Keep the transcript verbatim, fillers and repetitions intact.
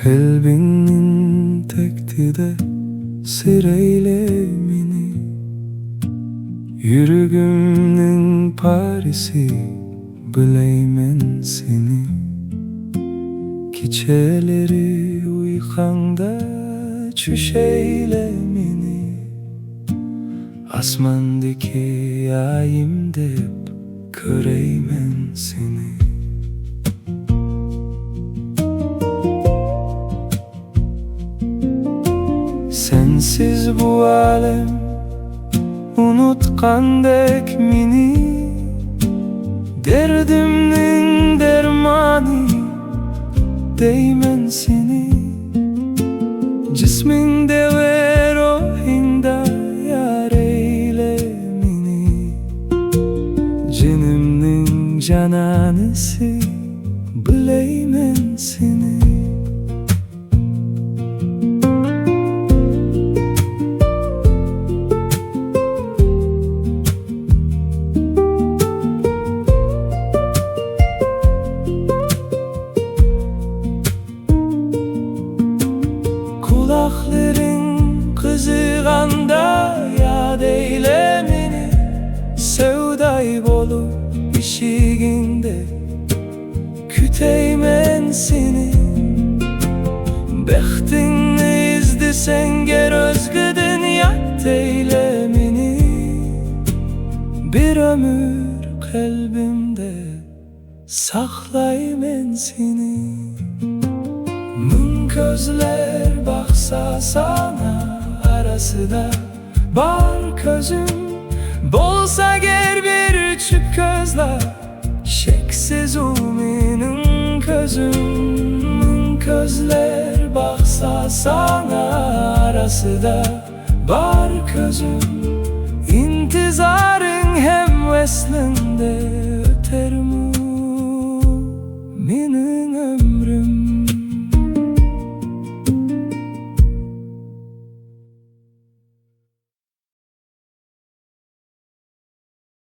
قەلبىڭنىڭ تەكتىدە سىر ئەيلە مېنى، يۈرىكىمنىڭ پارىسى بىلەيمەن سېنى. كېچىلىرى ئۇيقۇڭدا چۈش ئەيلە مېنى، ئاسماندىكى ئايىم دەپ كۆرەيمەن سېنى. سەنسىز بۇ ئالەم ئۇنتقاندەك مېنى، دەردىمنىڭ دەرمانى دەيمەن سېنى. جىسمىڭدە ۋە روھىڭدا يار ئەيلە مېنى، جېنىمنىڭ جانانىسى بىلەيمەن سېنى. قۇلاقلىرىڭ قىزىغاندا ياد ئەيلە مېنى، سەۋداي بولۇپ ئىشىكىڭدە كۈتەيمەن سېنى. بەختىڭنى ئىزدىسەڭ گەر ئۆزگىدىن يات ئەيلە مېنى، بىر ئۆمۈر قەلبىمدە ساقلايمەن سېنى. مىڭ كۆزلەر باقسا ساڭا ئارىسىدا بار كۆزۈم، بولسا گەر بىر چۈپ كۆزلا، شەكسىز ئۇ مېنىڭ كۆزۈم. مىڭ كۆزلەر باقسا ساڭا ئارىسىدا بار كۆزۈم، ئىنتىزارىڭ ھەم ۋەسلىڭدە ئۆتەرمۇ مېنىڭ ئۆمرۈم؟